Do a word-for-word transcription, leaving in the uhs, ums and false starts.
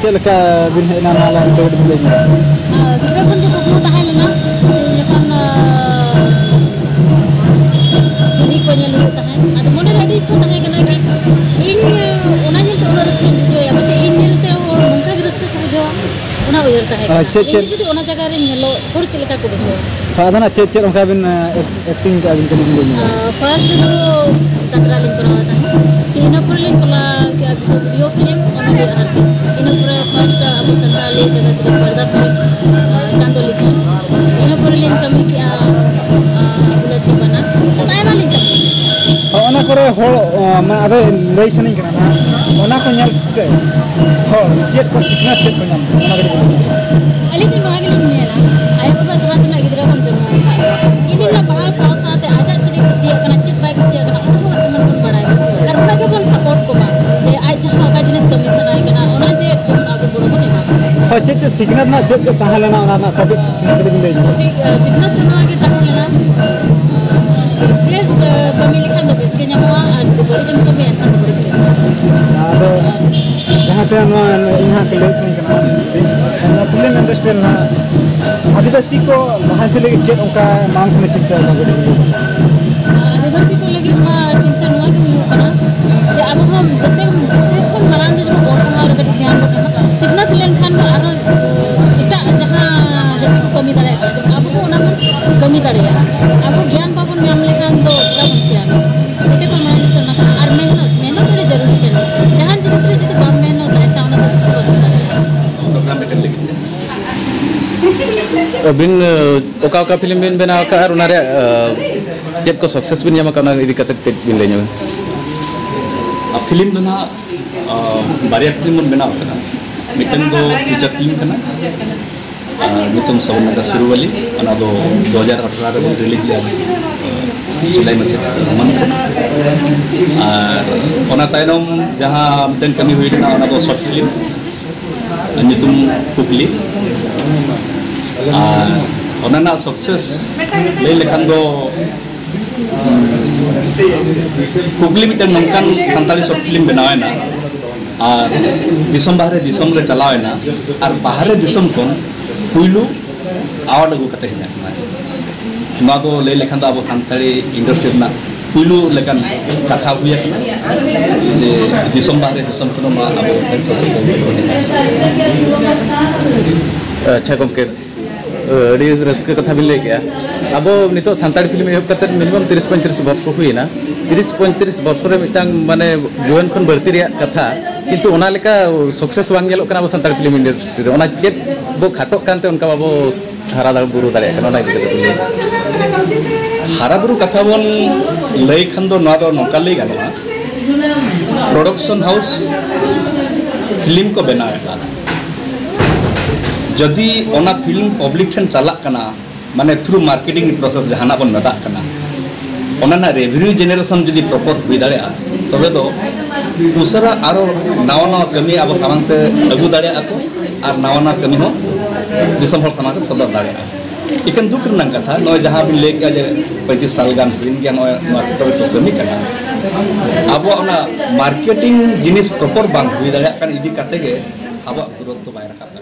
ᱪᱮᱫ ᱞᱮᱠᱟ ᱵᱤᱱ ᱦᱮᱡ ᱮᱱᱟ, ᱱᱚᱣᱟ ᱞᱟᱭᱤᱱ ᱛᱮ ᱠᱟᱹᱴᱤᱡ ᱵᱤᱱ ᱞᱟᱹᱭ ᱧᱚᱜᱟ? ᱟᱨ ᱜᱤᱫᱽᱨᱟᱹ ᱠᱷᱚᱱ ᱜᱮ ᱠᱩᱠᱢᱩ ᱛᱟᱦᱮᱸ ᱞᱮᱱᱟ ᱡᱮ ᱡᱚᱠᱷᱚᱱ, ᱟᱨ, ᱴᱤᱵᱷᱤ ᱠᱚ ᱧᱮᱞ ᱦᱩᱭᱩᱜ ᱛᱟᱦᱮᱸᱫ, ᱟᱫᱚ ᱢᱚᱱᱮ ᱨᱮ ᱟᱹᱰᱤ ᱤᱪᱪᱷᱟᱹ ᱛᱟᱦᱮᱸ ᱠᱟᱱᱟ ᱠᱤ ᱤᱧ, ᱟᱨ, ᱚᱱᱟ ᱧᱮᱞᱛᱮ ᱩᱱᱟᱹᱜ ᱨᱟᱹᱥᱠᱟᱹᱧ ᱵᱩᱡᱷᱟᱹᱣᱮᱫᱼᱟ, ᱯᱟᱪᱮᱫ ᱤᱧ ᱧᱮᱞᱛᱮ ᱦᱚᱲ ᱱᱚᱝᱠᱟ ᱜᱮ ᱨᱟᱹᱥᱠᱟᱹ ᱠᱚ ᱵᱩᱡᱷᱟᱹᱣᱟ, ᱚᱱᱟ ᱩᱭᱦᱟᱹᱨ ᱛᱟᱦᱮᱸ ᱟᱨ ᱠᱟᱱᱟ᱾ ᱪᱮᱫ, ᱤᱧ ᱪᱮᱫ ᱡᱩᱫᱤ ᱚᱱᱟ ᱡᱟᱭᱜᱟ ᱨᱮᱧ ᱧᱮᱞᱚᱜ, ᱦᱚᱲ ᱪᱮᱫ ᱞᱮᱠᱟ ᱠᱚ ᱵᱩᱡᱷᱟᱹᱣᱟ? ᱦᱳᱭ, ᱟᱫᱚ ᱱᱟᱜ ᱪᱮᱫ, ᱪᱮᱫ ᱚᱱᱠᱟ ᱵᱤᱱ, ᱮᱠ-, ᱮᱠᱴᱤᱝ ᱠᱟᱜᱼᱟ ᱵᱤᱱ, ᱠᱟᱹᱴᱤᱡ ᱵᱤᱱ ᱞᱟᱹᱭ ᱧᱚᱜᱟ? ᱟᱨ, ᱯᱷᱟᱨᱥᱴ ᱫᱚ ᱡᱟᱛᱨᱟ ᱞᱤᱧ ᱠᱚᱨᱟᱣ ᱛᱟᱦᱮᱸᱫ, ᱤᱱᱟᱹ ᱯᱚᱨᱮ ᱞᱤᱧ ᱠᱚᱨᱟᱣ ᱠᱮᱜᱼᱟ ᱵᱷᱤᱰᱤᱭᱳ ᱯᱷᱤᱞᱢ, ᱚᱱᱚᱞᱤᱭᱟᱹ ᱟᱨᱠᱤ᱾ ᱤᱱᱟᱹ ᱯᱚᱨᱮ ᱯᱷᱟᱨᱥᱴ ᱟᱵᱚ ᱥᱟᱱᱛᱟᱲᱤ ᱡᱟᱜᱟᱛ ᱨᱮ ᱯᱚᱨᱫᱟ ᱯᱷᱤᱞᱢ, ᱟᱨ, ᱪᱟᱸᱫᱳ ᱞᱮᱠᱟ᱾ ᱤᱱᱟᱹ ᱯᱚᱨᱮ ᱞᱤᱧ ᱠᱟᱹᱢᱤ ᱠᱮᱜᱼᱟ, ᱟᱨ, ᱜᱩᱞᱟᱹᱪᱤ ᱵᱟᱱᱟ᱾ ᱟᱭᱢᱟ ᱞᱤᱧ ᱠᱟᱹᱢᱤ ᱠᱮᱜᱼᱟ᱾ ᱦᱳᱭ, ᱚᱱᱟ ᱠᱚᱨᱮ ᱦᱚᱲ, ᱟᱸ, ᱢᱟ ᱟᱫᱚ ᱞᱟᱹᱭ ᱥᱟᱱᱟᱧ ᱠᱟᱱᱟ ᱱᱟᱦᱟᱜ, ᱚᱱᱟ ᱠᱚ ᱧᱮᱞ ᱛᱮ ᱦᱚᱲ ᱪᱮᱫ ᱠᱚ ᱥᱤᱠᱷᱱᱟᱹᱛ, ᱪᱮᱫ ᱠᱚ ᱧᱟᱢ ᱠᱟᱱᱟ, ᱚᱱᱟ ᱠᱟᱹᱴᱤᱡ ᱵᱤᱱ ᱞᱟᱹᱭ ᱧᱚᱜᱟ? ᱟᱹᱞᱤᱧ ᱫᱚ ᱱᱚᱣᱟ ᱜᱮᱞᱤᱧ ᱢᱮᱱᱟ, ᱟᱭᱳᱼᱵᱟᱵᱟ ᱡᱟᱦᱟᱸ ᱛᱤᱱᱟᱹᱜ ᱜᱤᱫᱽᱨᱟᱹ ᱵᱚᱱ ᱡᱚᱱᱢᱚ ᱟᱠᱟᱫ ᱠᱚᱣᱟ, ᱤᱧ ᱫᱩᱧ ᱢᱮᱱᱟ ᱯᱟᱲᱦᱟᱣ ᱥᱟᱶ ᱥᱟᱶᱛᱮ ᱟᱡᱟᱜ ᱪᱮᱫ ᱮ ᱠᱩᱥᱤᱭᱟᱜ ᱠᱟᱱᱟ, ᱪᱮᱫ ᱵᱟᱭ ᱠᱩᱥᱤᱭᱟᱜ ᱠᱟᱱᱟ, ᱚᱱᱟ ᱦᱚᱸ ᱡᱮᱢᱚᱱ ᱵᱚᱱ ᱵᱟᱲᱟᱭ ᱢᱟ᱾ ᱟᱨ ᱚᱱᱟ ᱜᱮᱵᱚᱱ ᱥᱟᱯᱳᱨᱴ ᱠᱚᱢᱟ, ᱡᱮ ᱟᱡ ᱡᱟᱦᱟᱸ ᱚᱠᱟ ᱡᱤᱱᱤᱥ ᱠᱟᱹᱢᱤ ᱥᱟᱱᱟᱭᱮ ᱠᱟᱱᱟ, ᱚᱱᱟ ᱡᱮ ᱡᱮᱢᱚᱱ ᱟᱵᱚ ᱜᱚᱲᱚ ᱵᱚᱱ ᱮᱢᱟ ᱠᱚᱣᱟ᱾ ᱦᱳᱭ, ᱪᱮᱫ ᱪᱮᱫ ᱥᱤᱠᱷᱱᱟᱹᱛ ᱨᱮᱱᱟᱜ ᱪᱮᱫ ᱪᱮᱫ ᱛᱟᱦᱮᱸ ᱞᱮᱱᱟ, ᱚᱱᱟ ᱨᱮᱱᱟᱜ ᱴᱚᱯᱤᱠ ᱠᱟᱹᱴᱤᱡ ᱵᱤᱱ ᱞᱟᱹᱭ ᱧᱚᱜᱟ? ᱴᱚᱯᱤᱠ, ᱟᱸ, ᱥᱤᱠᱷᱱᱟᱹᱛ ᱫᱚ ᱱᱚᱣᱟ ᱜᱮ ᱛᱟᱦᱮᱸ ᱞᱮᱱᱟ, ᱟᱸ, ᱡᱮ ᱵᱮᱥ, ᱟᱸ, ᱠᱟᱹᱢᱤ ᱞᱮᱠᱷᱟᱱ ᱫᱚ ᱵᱮᱥ ᱜᱮ ᱧᱟᱢᱚᱜᱼᱟ, ᱟᱨ ᱡᱩᱫᱤ ᱵᱟᱹᱲᱤᱡ ᱮᱢ ᱠᱟᱹᱢᱤᱭᱟ, ᱮᱱᱠᱷᱟᱱ ᱫᱚ ᱵᱟᱹᱲᱤᱡ ᱜᱮ ᱧᱟᱢᱚᱜᱼᱟ᱾ ᱟᱫᱚ ᱟᱨ ᱡᱟᱦᱟᱸ ᱛᱤᱱᱟᱹᱜ ᱱᱚᱣᱟ ᱤᱧ ᱦᱟᱸᱜ ᱞᱟᱹᱭ ᱥᱟᱱᱟᱧ ᱠᱟᱱᱟ, ᱱᱚᱣᱟ ᱯᱷᱤᱞᱢ ᱤᱱᱰᱟᱥᱴᱨᱤ ᱨᱮᱱᱟᱜ ᱟᱹᱫᱤᱵᱟᱹᱥᱤ ᱠᱚ ᱞᱟᱦᱟᱱᱛᱤ ᱞᱟᱹᱜᱤᱫ ᱪᱮᱫ ᱚᱱᱠᱟ ᱢᱟᱲᱟᱝ ᱥᱮᱱᱟᱜ ᱪᱤᱱᱛᱟᱹ ᱟᱠᱟᱫ ᱵᱤᱱ? ᱟᱹᱫᱤᱵᱟᱹᱥᱤ ᱠᱚ ᱞᱟᱹᱜᱤᱫ ᱢᱟ ᱪᱤᱱᱛᱟᱹ ᱱᱚᱣᱟ ᱜᱮ ᱦᱩᱭᱩᱜ ᱠᱟᱱᱟ ᱡᱮ ᱟᱵᱚ ᱦᱚᱸ ᱡᱟᱹᱥᱛᱤ, ᱡᱚᱛᱚ ᱠᱷᱚᱱ ᱢᱟᱲᱟᱝ ᱫᱚ ᱡᱮᱢᱚᱱ ᱚᱞ ᱯᱟᱲᱦᱟᱣ ᱨᱮ ᱠᱟᱹᱴᱤᱡ ᱫᱷᱮᱭᱟᱱ ᱵᱚᱱ ᱮᱢᱟ᱾ ᱥᱤᱠᱷᱱᱟᱹᱛ ᱞᱮᱱᱠᱷᱟᱱ ᱢᱟ ᱟᱨᱦᱚᱸ, ᱮ, ᱮᱴᱟᱜ ᱡᱟᱦᱟᱸ ᱡᱟᱹᱛᱤ ᱠᱚ ᱠᱟᱹᱢᱤ ᱫᱟᱲᱮᱭᱟᱜ ᱠᱟᱱᱟ, ᱡᱮᱢᱚᱱ ᱟᱵᱚ ᱦᱚᱸ ᱚᱱᱟ ᱵᱚᱱ ᱠᱟᱹᱢᱤ ᱫᱟᱲᱮᱭᱟᱜᱼᱟ᱾ ᱟᱵᱚ ᱜᱮᱭᱟᱱ ᱵᱟᱵᱚᱱ ᱧᱟᱢ ᱞᱮᱠᱷᱟᱱ ᱫᱚ ᱪᱮᱠᱟ ᱵᱚᱱ ᱥᱮᱭᱟᱱᱟ? ᱡᱚᱛᱚ ᱠᱷᱚᱱ ᱢᱟᱲᱟᱝ ᱫᱚ ᱚᱱᱟ ᱠᱟᱱᱟ᱾ ᱟᱨ ᱢᱮᱦᱱᱚᱛ, ᱢᱮᱦᱱᱚᱛ ᱟᱹᱰᱤ ᱡᱟᱹᱨᱩᱨᱤ ᱠᱟᱱᱟ᱾ ᱡᱟᱦᱟᱱ ᱡᱤᱱᱤᱥ ᱨᱮ ᱡᱩᱫᱤ ᱵᱟᱢ ᱢᱮᱦᱱᱚᱛᱟ, ᱮᱱᱠᱷᱟᱱ ᱚᱱᱟ ᱫᱚ ᱛᱤᱥ ᱦᱚᱸ ᱵᱟᱢ ᱪᱮᱠᱟ ᱫᱟᱲᱮᱭᱟᱜᱼᱟ᱾ ᱯᱨᱳᱜᱨᱟᱢ ᱢᱤᱫᱴᱮᱱ ᱞᱟᱹᱜᱤᱫ ᱛᱮ᱾ ᱟᱹᱵᱤᱱ, ᱟᱹ, ᱚᱠᱟ ᱚᱠᱟ ᱯᱷᱤᱞᱢ ᱵᱤᱱ ᱵᱮᱱᱟᱣ ᱟᱠᱟᱫᱼᱟ ᱟᱨ ᱚᱱᱟ ᱨᱮᱭᱟᱜ, ᱟᱹ, ᱪᱮᱫ ᱠᱚ ᱥᱟᱠᱥᱮᱥ ᱵᱤᱱ ᱧᱟᱢ ᱟᱠᱟᱫ, ᱚᱱᱟ ᱤᱫᱤ ᱠᱟᱛᱮ ᱠᱟᱹᱡ ᱵᱤᱱ ᱞᱟᱹᱭ ᱧᱚᱜᱟ? ᱟᱨ ᱯᱷᱤᱞᱢ ᱫᱚ ᱱᱟᱦᱟᱜ, ᱟᱹ, ᱵᱟᱨᱭᱟ ᱯᱷᱤᱞᱢ ᱵᱚᱱ ᱵᱮᱱᱟᱣ ᱟᱠᱟᱫᱟ᱾ ᱢᱤᱫᱴᱮᱱ ᱫᱚ ᱯᱷᱤᱪᱟᱨ ᱯᱷᱤᱞᱢ ᱠᱟᱱᱟ, ᱟᱨ ᱧᱩᱛᱩᱢ ᱥᱟᱵᱚᱱ ᱱᱟᱠᱷᱟ ᱥᱩᱨᱩᱣᱟᱞᱤ, ᱚᱱᱟ ᱫᱚ ᱫᱩ ᱦᱟᱡᱟᱨ ᱟᱴᱷᱨᱚ ᱨᱮᱵᱚᱱ ᱨᱤᱞᱤᱡᱽ ᱞᱮᱫᱟ, ᱡᱩᱞᱟᱭ ᱢᱟᱥ ᱢᱟᱱᱛᱷ ᱨᱮ᱾ ᱟᱨ ᱚᱱᱟ ᱛᱟᱭᱱᱚᱢ ᱡᱟᱦᱟᱸ ᱢᱤᱫᱴᱮᱱ ᱠᱟᱹᱢᱤ ᱦᱩᱭ ᱞᱮᱱᱟ, ᱚᱱᱟ ᱫᱚ ᱥᱚᱨᱴ ᱯᱷᱤᱞᱢ, ᱧᱩᱛᱩᱢ ᱠᱩᱠᱞᱤ᱾ ᱟᱨ ᱚᱱᱟ ᱨᱮᱱᱟᱜ ᱥᱟᱠᱥᱮᱥ ᱞᱟᱹᱭ ᱞᱮᱠᱷᱟᱱ ᱫᱚ, ᱠᱩᱠᱞᱤ ᱢᱤᱫᱴᱮᱱ ᱱᱚᱝᱠᱟᱱ ᱥᱟᱱᱛᱟᱲᱤ ᱥᱚᱨᱴ ᱯᱷᱤᱞᱢ ᱵᱮᱱᱟᱣᱮᱱᱟ, ᱟᱨ ᱫᱤᱥᱚᱢ ᱵᱟᱦᱨᱮ ᱫᱤᱥᱚᱢ ᱨᱮ ᱪᱟᱞᱟᱣ ᱮᱱᱟ, ᱟᱨ ᱵᱟᱦᱨᱮ ᱫᱤᱥᱚᱢ ᱠᱷᱚᱱ ᱯᱩᱭᱞᱩ ᱟᱣᱟᱨᱰ ᱟᱹᱜᱩ ᱠᱟᱛᱮ ᱦᱮᱡ ᱟᱠᱟᱱᱟ᱾ ᱱᱚᱣᱟ ᱫᱚ ᱞᱟᱹᱭ ᱞᱮᱠᱷᱟᱱ ᱫᱚ ᱟᱵᱚ ᱥᱟᱱᱛᱟᱲᱤ ᱤᱱᱰᱟᱥᱴᱨᱤ ᱨᱮᱱᱟᱜ ᱯᱩᱭᱞᱩ ᱞᱮᱠᱟᱱ ᱠᱟᱛᱷᱟ ᱦᱩᱭ ᱟᱠᱟᱱᱟ, ᱡᱮ ᱫᱤᱥᱚᱢ ᱵᱟᱦᱨᱮ ᱫᱤᱥᱚᱢ ᱠᱷᱚᱱ ᱱᱚᱣᱟ ᱟᱵᱚ ᱥᱚᱥᱚᱥᱚ᱾ ᱟᱪᱪᱷᱟ ᱜᱚᱢᱠᱮ, ᱟᱹᱰᱤ ᱨᱟᱹᱥᱠᱟᱹ ᱠᱟᱛᱷᱟ ᱵᱤᱱ ᱞᱟᱹᱭ ᱠᱮᱜᱼᱟ᱾ ᱟᱵᱚ ᱱᱤᱛᱚᱜ ᱥᱟᱱᱛᱟᱲᱤ ᱯᱷᱤᱞᱢ ᱮᱦᱚᱵ ᱠᱟᱛᱮ ᱢᱤᱱᱤᱢᱟᱢ ᱛᱤᱨᱤᱥ ᱯᱚᱸᱭᱛᱨᱤᱥ ᱵᱚᱨᱥᱚ ᱦᱩᱭᱮᱱᱟ᱾ ᱛᱤᱨᱤᱥ ᱯᱚᱸᱭᱛᱨᱤᱥ ᱵᱚᱨᱥᱚ ᱨᱮ ᱢᱤᱫᱴᱟᱝ, ᱢᱟᱱᱮ, ᱡᱩᱣᱟᱹᱱ ᱠᱷᱚᱱ ᱵᱟᱹᱲᱛᱤ ᱨᱮᱭᱟᱜ ᱠᱟᱛᱷᱟ, ᱠᱤᱱᱛᱩ ᱚᱱᱟ ᱞᱮᱠᱟ ᱥᱟᱠᱥᱮᱥ ᱵᱟᱝ ᱧᱮᱞᱚᱜ ᱠᱟᱱᱟ ᱟᱵᱚ ᱥᱟᱱᱛᱟᱲ ᱯᱷᱤᱞᱢ ᱤᱱᱰᱟᱥᱴᱨᱤ ᱨᱮ᱾ ᱚᱱᱟ ᱪᱮᱫ ᱵᱚ ᱠᱷᱟᱴᱚᱜ ᱠᱟᱱᱛᱮ ᱚᱱᱠᱟ ᱵᱟᱵᱚ ᱦᱟᱨᱟ ᱫᱟᱲᱮ ᱵᱩᱨᱩ ᱫᱟᱲᱮᱭᱟᱜ ᱠᱟᱱᱟ, ᱚᱱᱟ ᱤᱫᱤ ᱠᱟᱛᱮ ᱵᱤᱱ ᱞᱟᱹᱭᱟ? ᱦᱟᱨᱟ ᱵᱩᱨᱩ ᱠᱟᱛᱷᱟ ᱵᱚᱱ ᱞᱟᱹᱭ ᱠᱷᱟᱱ ᱫᱚ ᱱᱚᱣᱟ ᱫᱚ ᱱᱚᱝᱠᱟ ᱞᱟᱹᱭ ᱜᱟᱱᱚᱜᱼᱟ, ᱯᱨᱚᱰᱟᱠᱥᱚᱱ ᱦᱟᱣᱩᱥ ᱯᱷᱤᱞᱢ ᱠᱚ ᱵᱮᱱᱟᱣᱮᱫᱟ, ᱡᱩᱫᱤ ᱚᱱᱟ ᱯᱷᱤᱞᱢ ᱯᱟᱵᱽᱞᱤᱠ ᱴᱷᱮᱱ ᱪᱟᱞᱟᱜ ᱠᱟᱱᱟ, ᱢᱟᱱᱮ ᱛᱷᱨᱩ ᱢᱟᱨᱠᱮᱴᱤᱝ ᱯᱨᱚᱥᱮᱥ ᱡᱟᱦᱟᱱᱟᱜ ᱵᱚᱱ ᱢᱮᱛᱟᱜ ᱠᱟᱱᱟ, ᱚᱱᱟ ᱨᱮᱱᱟᱜ ᱨᱮᱵᱷᱤᱱᱤᱭᱩ ᱡᱮᱱᱟᱨᱮᱥᱚᱱ ᱡᱩᱫᱤ ᱯᱨᱚᱯᱚᱨ ᱦᱩᱭ ᱫᱟᱲᱮᱭᱟᱜᱼᱟ, ᱛᱚᱵᱮ ᱫᱚ ᱩᱥᱟᱹᱨᱟ ᱟᱨᱚ ᱱᱟᱣᱟ ᱱᱟᱣᱟ ᱠᱟᱹᱢᱤ ᱟᱵᱚ ᱥᱟᱢᱟᱝ ᱛᱮ ᱟᱹᱜᱩ ᱫᱟᱲᱮᱭᱟᱜᱼᱟ ᱠᱚ, ᱟᱨ ᱱᱟᱣᱟ ᱱᱟᱣᱟ ᱠᱟᱹᱢᱤ ᱦᱚᱸ ᱫᱤᱥᱚᱢ ᱦᱚᱲ ᱥᱟᱢᱟᱝ ᱨᱮ ᱥᱚᱫᱚᱨ ᱫᱟᱲᱮᱭᱟᱜᱼᱟ᱾ ᱮᱠᱷᱟᱱ ᱫᱩᱠ ᱨᱮᱱᱟᱜ ᱠᱟᱛᱷᱟ, ᱱᱚᱜᱼᱚᱭ ᱡᱟᱦᱟᱸ ᱵᱤᱱ ᱞᱟᱹᱭ ᱠᱮᱜᱼᱟ ᱡᱮ ᱯᱚᱸᱭᱛᱨᱤᱥ ᱥᱟᱞ ᱜᱟᱱ ᱦᱩᱭᱮᱱ ᱜᱮᱭᱟ ᱱᱚᱜᱼᱚᱭ ᱱᱚᱣᱟ ᱥᱮᱠᱴᱚᱨ ᱨᱮᱠᱚ ᱠᱟᱹᱢᱤ ᱠᱟᱱᱟ, ᱟᱵᱚᱣᱟᱜ ᱚᱱᱟ ᱢᱟᱨᱠᱮᱴᱤᱝ ᱡᱤᱱᱤᱥ ᱯᱨᱚᱯᱚᱨ ᱵᱟᱝ ᱦᱩᱭ ᱫᱟᱲᱮᱭᱟᱜ ᱠᱟᱱ ᱤᱫᱤ ᱠᱟᱛᱮ ᱜᱮ ᱟᱵᱚᱣᱟᱜ ᱜᱨᱳᱛᱷ ᱫᱚ ᱵᱟᱭ ᱨᱟᱠᱟᱵ ᱠᱟᱱᱟ᱾